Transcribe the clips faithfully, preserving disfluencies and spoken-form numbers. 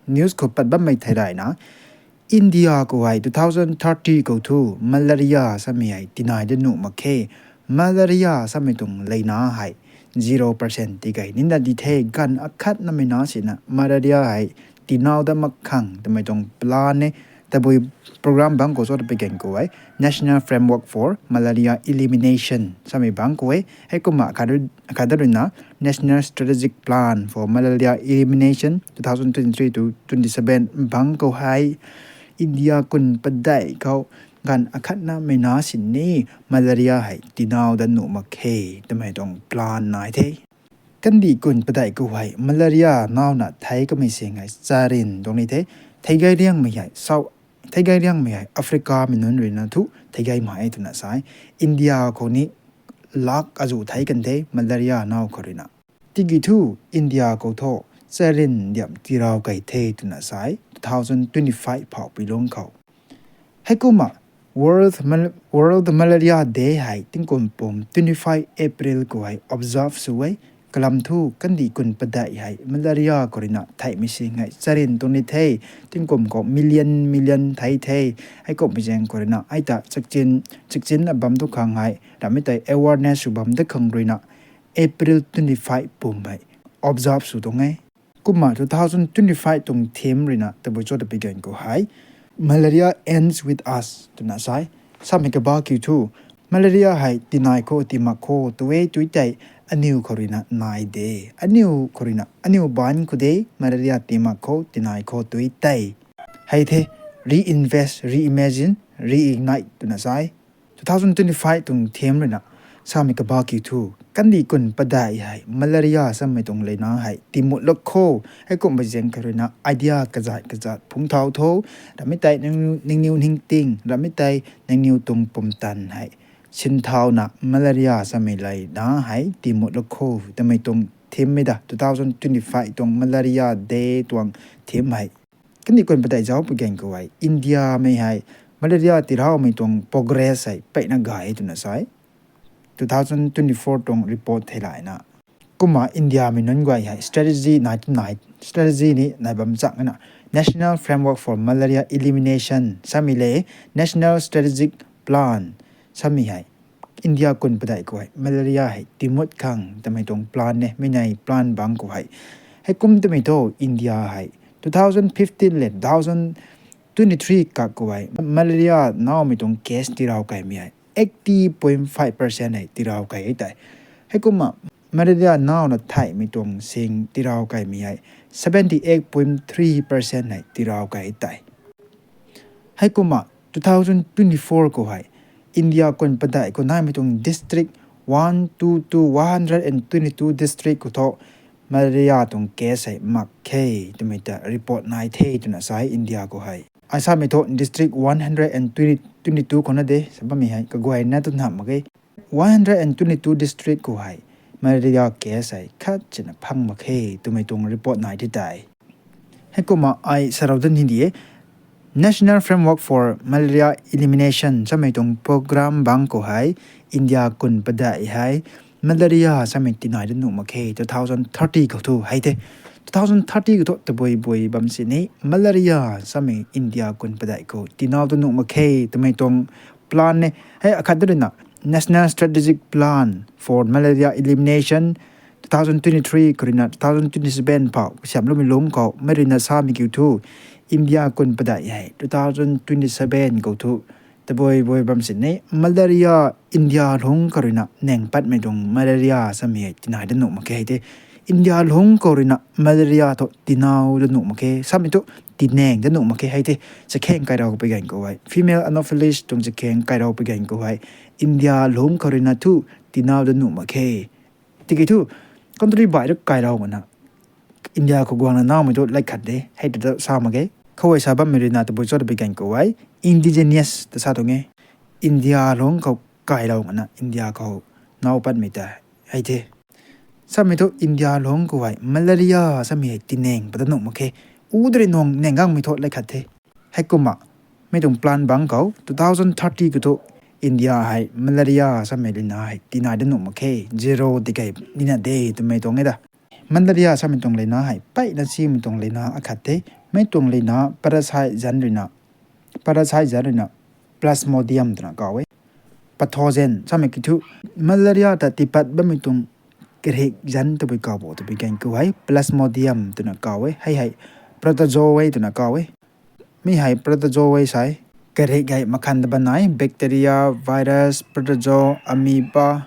News khou pat bammei thei rayna, India khou hei two thousand thirty khou thu malaria samei hei tinai da nuh mak khe. Malaria samei tuang leina hei zero percent ti kei nina di the. Ganv akhatnamei na sina malaria hei tinau da mak khang twmei tuang plan e. Tabui program bang khou cho ta pui gan khou hei National Framework for Malaria Elimination samei bang khou e. Heikumna akhat ruina National Strategic Plan for Malaria Elimination two thousand twenty-three to twenty-seven bang khou hei India kun padeih khou ganv akhatnamei na sini malaria hei tinau da nuh mak khe twmei tuang plan nai the. Kandih kun padeih khou hei malaria nauna thei kamei sing hei charin tuang ni the. Theic gay riangmei hei Africa mei nunc ruina thu theic gay mak e twna sa e. India khou ni lak azuh thei kan the malaria nau khou ruina. Tiki thu India khou thu charin diam tirau kei the twna sa e two thousand twenty-five phauhpui lungc khou. Heikumna World Malaria Day hei tingkum pum twenty-five April khou hei observe sw e. Kalam thu kandih kun padeih hei malaria khou ruina theihmei sing hei charin tuang ni the. Tingkum khou million million thei the. Heikumhmei zaeng khou ruina ai ta chakchinna bam tu khang hei ramei tei awareness sw bam da khang ruina April twenty-five pum hei observe sw tuang e. Kumna two thousand twenty-five tuang theme ruina tabui cho ta pui gan khou hei Malaria Ends With Us twna sa e. Samei kaba kiu thu malaria hei tinai khou tii mak kho twe tui tei aniu khou ruina nai de. Aniu khou ruina aniu ban khou de malaria tii mak kho tinai khou tui tei. Hei the reinvest, reimagine, reignite twna sa e. Two thousand twenty-five tuang theme ruina samei kaba kiu thu kandih kun padeih hei malaria samei tuang leina hei tiimut lak kho. Heikumhmei zaeng khou ruina idea kazat kazat phungc thau tho. Ramei tei nangniw ningting, ramei tei nangniw tuang pumtan hei sinthauna malaria samei leina hei tiimut lak kho twmei tuang theme e da. Two thousand twenty-five tuang Malaria Day tuang theme hei kandih kun padeih zauc pui gan khou hei Indiamei hei malaria tiraumei tuang progress hei peyna gay e twna sa e. Two thousand twenty-four tuang report thei layna. Kumna Indiamei nunc guay hei strategy nai tu nai, strategy ni nai bam chakna National Framework for Malaria Elimination samei le National Strategic Plan samei hei India kun padeih khou hei malaria hei tiimut khang twmei tuang plan e, mei nei plan bang khou hei. Heikum twmei thu India hei two thousand fifteen le two thousand twenty-three kak khou hei malaria naumei tuang case tirau kaimei hei eighty point five percent hei tirau kai e tei. Heikumna malaria nauna theihmei tuang sing tirau kaimei hei seventy eight point three percent hei tirau kai e tei. Heikumna two thousand twenty-four khou hei India kun padeih khou naimei tuang district one two two, one hundred and twenty-two district khou thu malaria tuang case hei mak khe twmei ta report nai the twna sa e India khou hei. Asamei thu district one hundred and twenty-two khou na de sa bammei hei kaguayna tu nam mak ge. One hundred and twenty-two district khou hei malaria case hei khat china phang mak khe twmei tuang report nai the tei. Heikumna ai sarou dat ni di e. National Framework for Malaria Elimination samei tuang program bang khou hei India kun padeih hei malaria samei tinai da nuh mak khe two thousand thirty khou thu hei the. Two thousand thirty khou thu tabui bui bam sini malaria samei India kun padeih khou tinau da nuh mak khe twmei tuang plan e. Hei akhat ruina National Strategic Plan for Malaria Elimination two thousand twenty-three khou ruina two thousand twenty-seven phau kasiamloumei lungc khou mei ruina samei kiu thu India kun padeih hei two thousand twenty-seven khou thu tabui bui bam sini malaria India lungc khou ruina nang patmei tuang malaria samei hei tinai da nuh mak khe hei the. India lungc khou ruina malaria thu tinau da nuh mak khe samei thu tinang da nuh mak khe hei the. Chakheng kairau pui gan khou hei female Anopheles tuang chakheng kairau pui gan khou hei India lungc khou ruina thu tinau da nuh mak khe. Tiki thu country bai rui kairau mana India khou guangna naumei thu lat khat de hei ta sa mak ge. Khou hei sa bammei ruina tabui cho ta pui gan khou hei indigenous ta sa tuang e. India lungc khou kairau mana India khou nau patmei ta hei the. Samei thu India lungc khou hei malaria samei hei tinang pat da nuh mak khe. U tei rui nang nang gangmei thu lat khat the. Heikumna mei tuang plan bang khou two thousand thirty khou thu India hei malaria samei leina hei tinai da nuh mak khe, zero tikei nina de twmei tuang e da. Malaria samei tuang leina hei mpeyna simei tuang leina akhat the. Mi tuang leina parasite zanc ruina, parasite zanc ruina Plasmodium twna kaw e. Pathogen samei kiu thu malaria ta tiipat bammei tuang karik zanc tabui kaw bo tabui gan khou hei Plasmodium twna kaw e. Hei hei protozoa e twna kaw e. Mi hei protozoa e sa e. Karik hei makhan ta ban nai, bacteria, virus, protozoa, amoeba,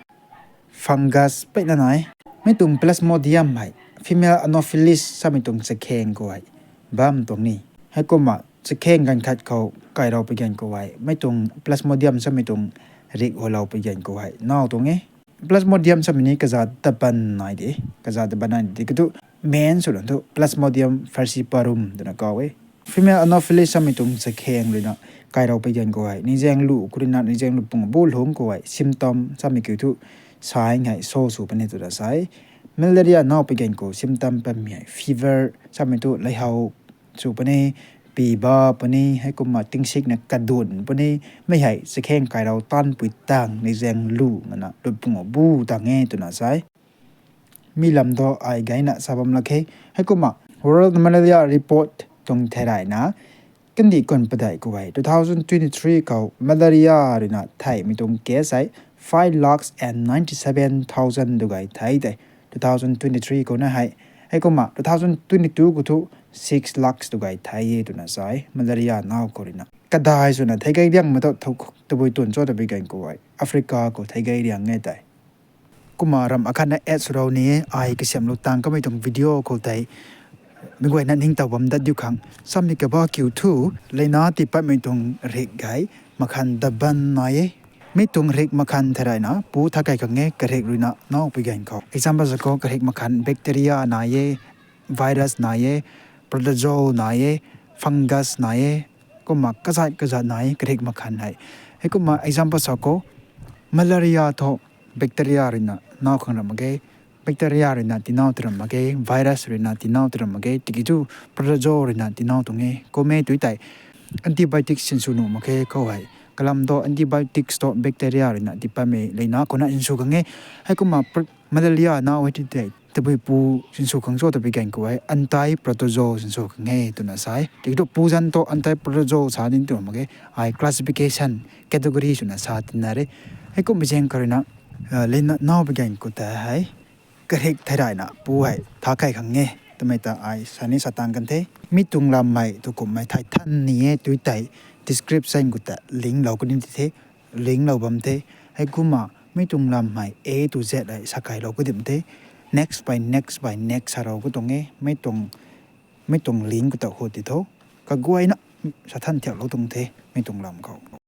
fungus mpeyna nai. Mi tuang Plasmodium hei female Anopheles samei tuang chakheng khou hei bam tuang ni. Heikumna chakheng ganv khat khou kairou pui gan khou hei mi tuang Plasmodium samei tuang rik houlou pui gan khou hei naw tuang e. Plasmodium samei ni kazat ta ban nai de, kazat ta ban nai de kiu thu main swna thu Plasmodium falciparum twna kaw e. Female Anopheles samei tuang chakheng ruina kairou pui gan khou hei ningzaeng lu khou ruina ningzaeng lu pung bu lungc khou hei symptom samei kiu thu sign hei show sw puni twna sa e. Malaria naw pui gan khou symptom bammei hei fever samei thu laihow sw puni, pi ba puni, heikumna tingsikna kadun puni, mi hei chakheng kairou taanv pui tang ningzaeng lu mana lu pung bu tang e twna sa e. Mi lam thu ai gayna sa bam lak khe. Heikumna World Malaria Report tuang thei rayna kandih kun padeih khou hei two thousand twenty three khou malaria ruina theimei tuang case hei five lakhs and ninety seven thousand du gay thei tei two thousand twenty three khou na hei. Heikumna two thousand twenty two khou thu six lakhs du gay thei e twna sa e malaria naw khou ruina. Kadai swna thei gay diangmei thu tabui twn cho tabui gan khou hei Africa khou thei gay diang e tei. Kumna ram akhatna add swlou ni e, ai kasiamhlou tang kamei tuang video khou tei mi guayna ningtow bam dat diu khang samei kaba kiu thu leina tiipatmei tuang rik hei makhan ta ban nai e. Mi tuang rik makhan thei rayna pu tha kei khang e karik ruina naw pui gan khou. Example sa khou karik makhan bacteria nai e, virus nai e, protozoa nai e, fungus nai e, kumna kazat kazat nai e karik makhan hei. Heikumna example sa khou malaria thu bacteria ruina naw khang ram mak ge, bacteria ruina tiinaw ti ram mak ge, virus ruina tiinaw ti ram mak ge, tiki thu protozoa ruina tiinaw tuang e. Kum e tu tei antibiotics sinsw nuh mak khe khou hei. Kalam thu antibiotics thu bacteria ruina tiipatmei leina khou na sinsw khang e. Heikumna malaria naw e ti tei tabui pu sinsw khang cho tabui gan khou hei anti-protozoal sinsw khang e twna sa e. Tiki thu pu zanc thu anti-protozoal sa din tw mak ge, ai classification, category swna sa tina re. Heikumna zaeng khou ruina leina naw pui gan khou tei hei karik thei rayna pu hei tha kei khang e twmei ta ai sa ni sa tang kan the. Mi tuang lammei tu kumhmei thei than ni e tu tei description khou ta link lou kani ti the, link lou bam the. Heikumna mi tuang lammei A to Z hei sa kailou kadim the. Next by next by next sa rou khou tuang e. Mi tuang link khou ta hu ti tho. Kaguayna sa than thiaklou tuang the mi tuang lam khou.